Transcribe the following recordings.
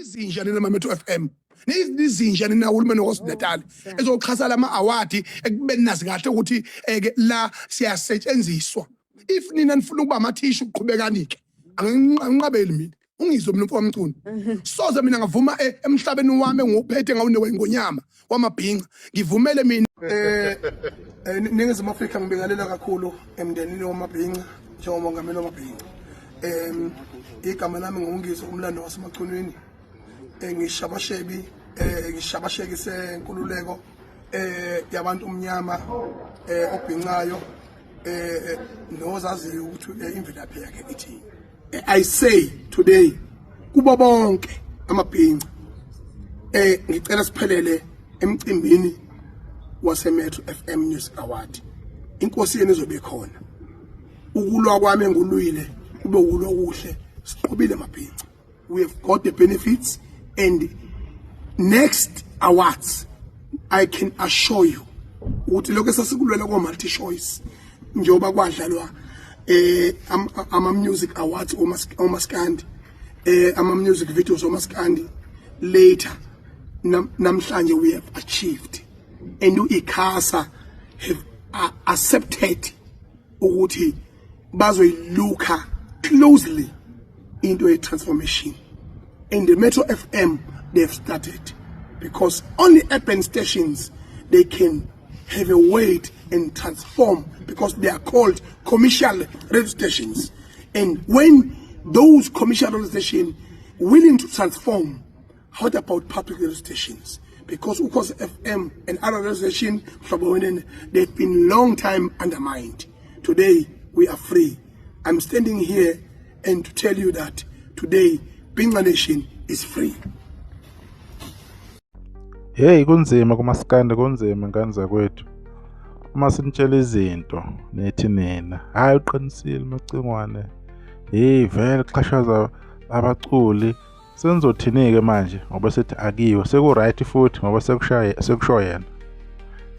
Izinja nina ma-Metro FM, nizinja nina uhulumeni waKwaZulu-Natal ezoxhasa lama award ekubeni nazi kahle ukuthi ke la siyasetshenziswa. If nina nifuna ukuba amathisha, uqhubekani-ke, anginqabeli mina. Ungizwe mina, mfowami Mchunu, soze mina ngavuma emhlabeni wami engiwuphethe ngawunikwa ingonyama wamabhinca ngivumele mina Ningizimu Afrika. Ngibingelela kakhulu emndenini wamabhinca njengomongameli wamabhinca. Igama lami nguNgizwe umlando waseMachunwini. Ngishabashebi, ngishabasheki senkululeko yabantu omnyama obhincayo nozaziyo ukuthi imvelaphi yakhe ithini. I say today kubo bonke amabhinca, ngicela siphelele emcimbini wase Metro FM Music Award. Inkosi yenu izobe khona. Ukulwa kwami engulwile kube ukulwa okuhle. Siqobile mabhinca. We have got the benefits, and next awards, I can assure you ukuthi lokho esasikulwela ko multi choice, njengoba kwadlalwa ama music awards omaskandi, ama music videos omaskandi later, namhlanje we have achieved and uICASA have accepted ukuthi bazoyiluka closely into a transformation in the Metro FM. They've started because only urban stations, they can have a weight and transform because they are called commercial radio stations, and when those commercial radio stations willing to transform, what about public radio stations? Because Ukhozi FM and other radio stations, they've been long time undermined. Today we are free. I'm standing here and to tell you that today Bhinca Nation is free. Hey, kunzima kumaskandi, kunzima ngane zakwethu. Uma sinitshela izinto nithi nina, hhayi, uqinisile Macingwane. Hey, vele kuxhashazwa abaculi. Senizothini-ke manje ngoba sethi akiwe seku-right futhi ngoba sekushaye sekusho yena.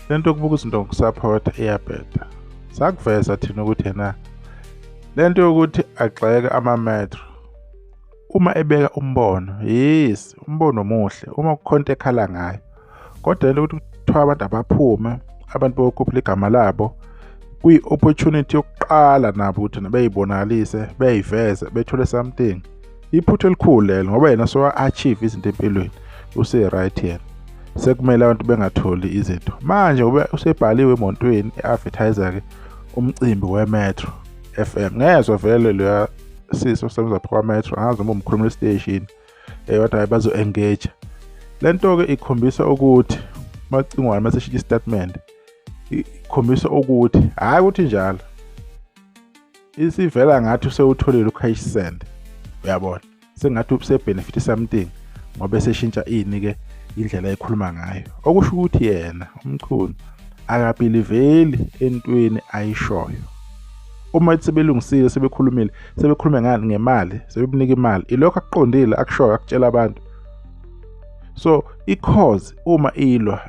Lento yokubuka izinto ngokusaphotha iyabheda. Sakuveza thina ukuthi yena lento yokuthi agxeke ama-Metro uma ebeka umbono, yes, umbono omuhle uma kukhona into ekhala ngayo, kodwa lento ukuthi kuthiwa abantu abaphume, abantu bokhuphula igama labo, kuyi-opportunity yokuqala nabo ukuthi beyibonakalise, beyiveze, bethole something. Iphutha elikhulu lelo ngoba yena sowa-achieve izinto empilweni, use-right yena, sekumele abantu bengatholi izinto manje ngoba usebhaliwe emontweni e-advertiser-ke umcimbi we-Metro FM. Ngezwa vele loya sisi osebenza kwa-Metro, angazi noma umkhulumela esiteshini, kodwa hayi, bazo-engage. Le nto-ke ikhombisa ukuthi Macingwane maseshintsha i-statement, ikhombisa ukuthi hhayi ukuthi njalo isivela ngathi usewutholile u-cash send, uyabona, sengathi use-benefit something ngoba eseshintsha ini-ke indlela ekhuluma ngayo, okusho ukuthi yena uMchunu akabhiliveli entweni ayishoyo. Uma ethi sebelungisile, sebekhulumile, sebekhulume ngani? Ngemali, sebebunika imali, ilokho akuqondile akushoyo akutshela abantu. So i-cause uma ilwa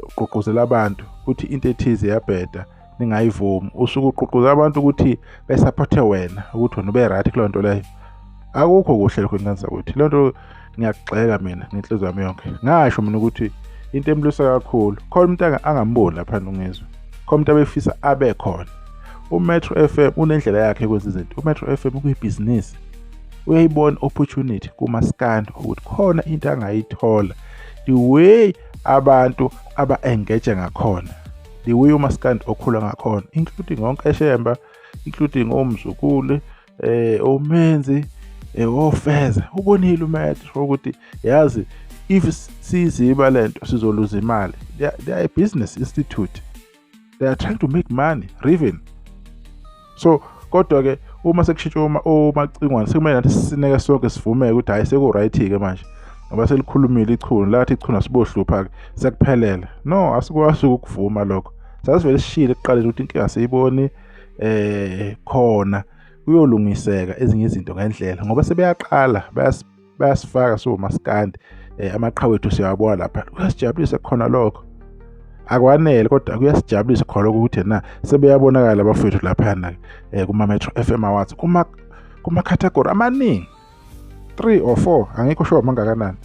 ugqugquzela abantu ukuthi into ethize iyabheda, ningayivumi, usuke ugqugquzela abantu ukuthi besaphothe wena ukuthi wena ube right kuleyo nto leyo. Akukho kuhle lokho ngenza ukuthi leyo nto ngiyakugxeka mina ngenhliziyo yami yonke. Ngasho mina ukuthi into emlwisa kakhulu khona umuntu angamboni lapha uNgizwe, khona umuntu abefisa abe khona. UMetro FM unendlela yakhe yokwenza izinto. UMetro FM kuyibhizinisi, uyayibona opportunity kumaskandi ukuthi khona into angayithola, the way abantu aba-engage ngakhona, the way umaskandi okhula ngakhona, including onkeshemba, including omzukulu, omenzi, ofeza. Ubonile uMetro ukuthi yazi if siziba lento sizoluza imali. They are a business institute, they are trying to make money, revenue. So kodwa ke uma sekushintshwa uma oMacingwane, sekumele nathi sisineke sonke, sivumeke ukuthi hhayi, seku-right-ke manje ngoba selikhulumile ichunu lathi ichunu asibohlupha-ke, sekuphelele. No, asikwazi ukukuvuma lokho. Sasivele sishile ekuqaleni ukuthi inkinga siyiboni khona kuyolungiseka ezinye izinto ngendlela ngoba sebeyaqala bayasifaka siwomaskandi, amaqhawe ethu siyawabona lapha. Kuyasijabulisa khona lokho, akwanele kodwa kuyasijabulisa khona lokho ukuthi na sebeyabonakala abafowethu laphayana kuma-Metro FM Awards kuma-category amaningi. 3 or 4, angikho sure mangakanani.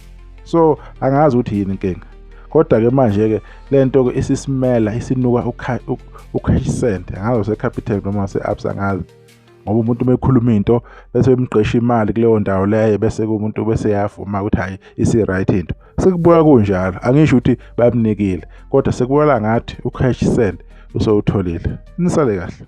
So angazi ukuthi yini inkinga, kodwa ke manje ke lento ke isisimela isinuka ucash send, angazi use-Capitec noma use-Absa, angazi, ngoba umuntu uma ekhuluma into bese bemgqesha imali kuleyo ndawo leyo, bese umuntu bese yavuma ukuthi hayi, isi-right into. Sekubuya kunjalo, angisho ukuthi bayamnikile, kodwa sekubona ngathi ucash send usewutholile. Nisale kahle.